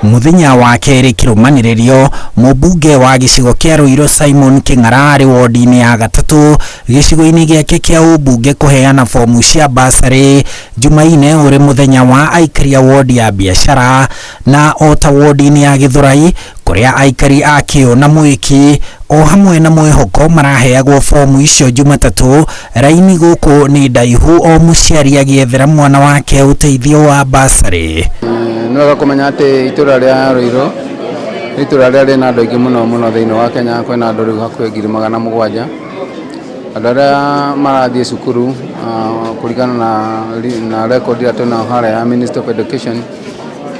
Mũthenya wa kerĩ kĩrũmanĩrĩrio, mũmbunge wa gĩcigo kĩa Ruiru Simon Kĩng'ara arĩ wodi-inĩ ya gatatũ gĩcigo-inĩ gĩake kĩa ũmbunge kũheana fomu cia basarĩ Jumaine ũrĩ mũthenya wa aikari a wodi ya biacara na o ta wodi-inĩ ya Gĩthũrai kũrĩa aikari a Kĩũ na Mwĩki o hamwe na Mwĩhoko maraheagwo fomu icio Jumatatũ. Raini gũkũ nĩ ndaihu o mũciari agĩethera mwana wake ũteithio wa basarĩ. Nĩ wega kũmenya atĩ itũra rĩa Ruiru nĩ itũra rĩrĩa rĩna andũ aingĩ mũno mũno thĩinĩ wa Kenya. Kwĩna andũ rĩu hakuhĩ 700,000, andũ arĩa marathiĩ cukuru kũringana na record ĩrĩa twĩnayo harĩa ya Ministry of Education.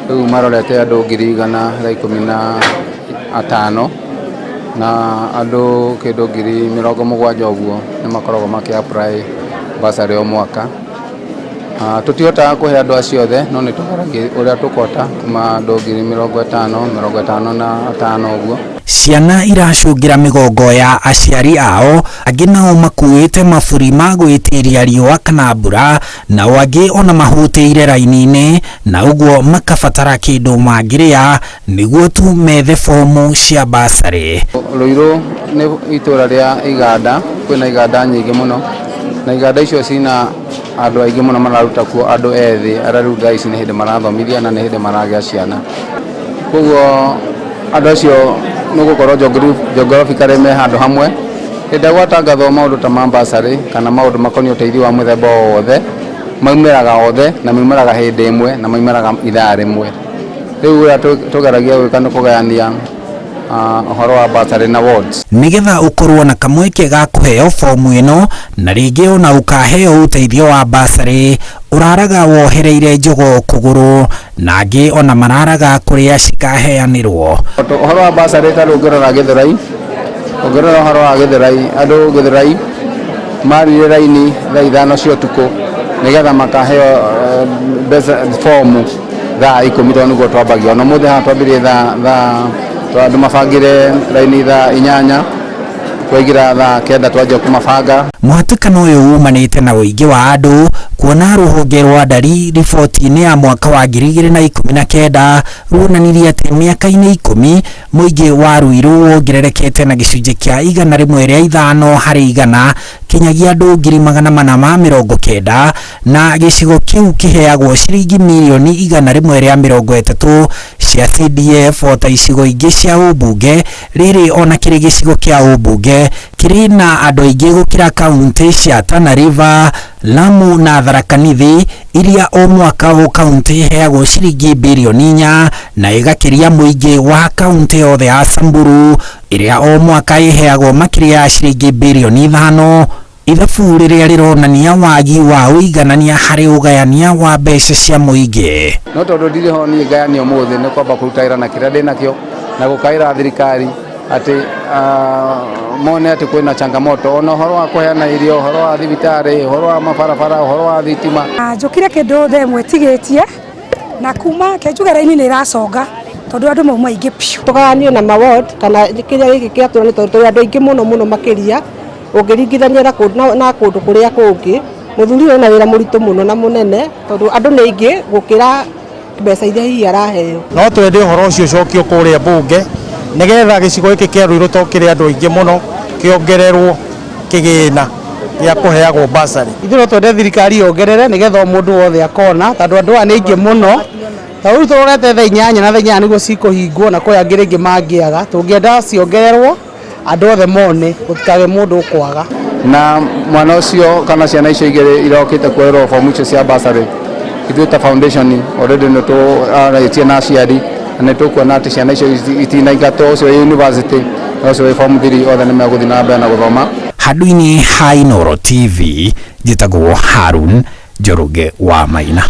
Rĩu marorete andũ 115,000 na andũ kĩndũ 70,000 ũguo nĩ makoragwo makĩ apply bursary o mwaka. Tũtihotaga kũhe andũ acio othe, no nĩ tũgeragia ũrĩa tũkũhota kuma andũ 50,000, 55 ũguo. Ciana iracũngĩra mĩgongo ya aciari ao, angĩ nao makuĩte maburi ma gwĩtiria riũa kana mbura, nao angĩ ona mahũtĩire raini-inĩ na ũguo makabatara kĩndũ mangĩrĩa nĩguo tu methe fomu cia basarĩ. Ruiru nĩ itũra rĩa iganda, kwĩna iganda nyingĩ mũno, na iganda icio cina andũ aingĩ mũno mararuta kuo, andũ ethĩ arĩa rĩu thaa ici nĩ hĩndĩ marathomithia na nĩ hĩndĩ maragĩa ciana. Koguo andũ acio nĩ gũkorwo geographically me handũ hamwe. Hĩndĩ ĩrĩa gwatangathwo maũndũ ta ma bursary kana maũndũ makoniĩ ũteithio wa mũthemba o wothe, maumĩraga othe na maumĩraga hĩndĩ ĩmwe na maumĩraga ithaa rĩmwe. Rĩu ũrĩa tũgeragia gwĩka nĩ kũgayania ũhoro wa bursary na wards. Nĩgetha ũkorwo na kamweke ga kũheo fomu ĩno na rĩngĩ ona ũkaheo ũteithio wa basarĩ, ũraraga wohereire njogoo kũgũrũ na angĩ ona mararaga kũrĩa cikaheanĩrwo. Ũhoro wa bursary, ta rĩu ũngĩrora Gĩthũrai, ũngĩrora ũhoro wa Gĩthũrai, andũ Gĩthũrai marire raini thaa 5 cia ũtukũ nĩgetha makaheo mbeca, fomu thaa 10, tondũ nĩguo twambagia. Ona ũmũthĩ haha twambirie thaa andũ mabangire raini thaa 8, twaingĩra thaa 9 twanjia kũmabanga. Mũhatĩkano ũyũ umanĩte na ũingĩ wa andũ, kuona rũhonge rwa ndari riboti-inĩ ya mwaka wa 2019 ruonanirie atĩ mĩaka-inĩ 10 mũingĩ wa Ruiru wongererekete na gĩcunjĩ kĩa 105% kinyagia andũ 490,000, na gĩcigo kĩu kĩheagwo ciringi mirioni 130 cia CDF o ta icigo ingĩ cia ũmbunge. Rĩrĩ ona kĩrĩ gĩcigo kĩa ũmbunge kĩrĩ na andũ aingĩ gũkĩra kaunti cia Tana River, Lamu na Tharaka Nithi, iria o mwaka o kaunti iheagwo ciringi birioni 4, na ĩgakĩria mũingĩ wa kaunti yothe ya Samburu ĩrĩa o mwaka ĩheagwo makĩria ya ciringi birioni 5, ithabu rĩrĩa rĩronania wagi wa ũiganania harĩ ũgayania wa mbeca cia mũingĩ. No tondũ ndirĩ ho niĩ ngayania ũmũthĩ, nĩ kwamba kũruta wĩra na kĩrĩa ndĩnakĩo na gũkaĩra thirikari atĩ mone atĩ kwĩna changamoto, ona ũhoro wa kũheana irio, ũhoro wa thibitarĩ, ũhoro wa mabarabara, ũhoro wa thitima. Njũkire kĩndũ thaa 1 tigĩtie na kuma kenjuge raini nĩ ĩraconga tondũ andũ mauma aingĩ biũ. Tũgayanio na maward kana kĩrĩa gĩkĩ kĩatũra, nĩ tondũ tũrĩ andũ aingĩ mũno mũno makĩria ũngĩringithania na kũndũ kũrĩa kũngĩ. Mũthuri ũyũ ena wĩra mũritũ mũno na mũnene tondũ andũ nĩ aingĩ gũkĩra mbeca iria hihi araheo. No twende ũhoro ũcio ũcokio kũrĩa mbunge nĩgetha gĩcigo gĩkĩ kĩa Ruiru, to kĩrĩ andũ aingĩ mũno, kĩongererwo kĩgĩna gĩa kũheagwo basarĩ. Ithuĩ no twende thirikari yongerere nĩgetha o mũndũ wothe akona, tondũ andũ aya nĩ aingĩ mũno. Ta rĩu tũrorete thaa 8, na thaa 8 nĩguo cikũhingwo, na kwĩ angĩ rĩngĩ mangĩaga. Tũngĩenda ciongererwo, andũ othe mone, gũtikage mũndũ ũkwaga. Na mwana ũcio kana ciana icio igĩrĩ irokĩte kuoerwo fomu icio cia bursary, ithuĩ ta foundation already nĩ tũarĩtie na aciari na nĩ tũkuona atĩ ciana icio itinaingatwo. Ũcio wĩ university na ũcio wĩ form 3, othe nĩ megũthiĩ na mbere na gũthoma. Handũ-inĩ ha Inooro TV, njĩtagwo Harun Njoroge wa Maina.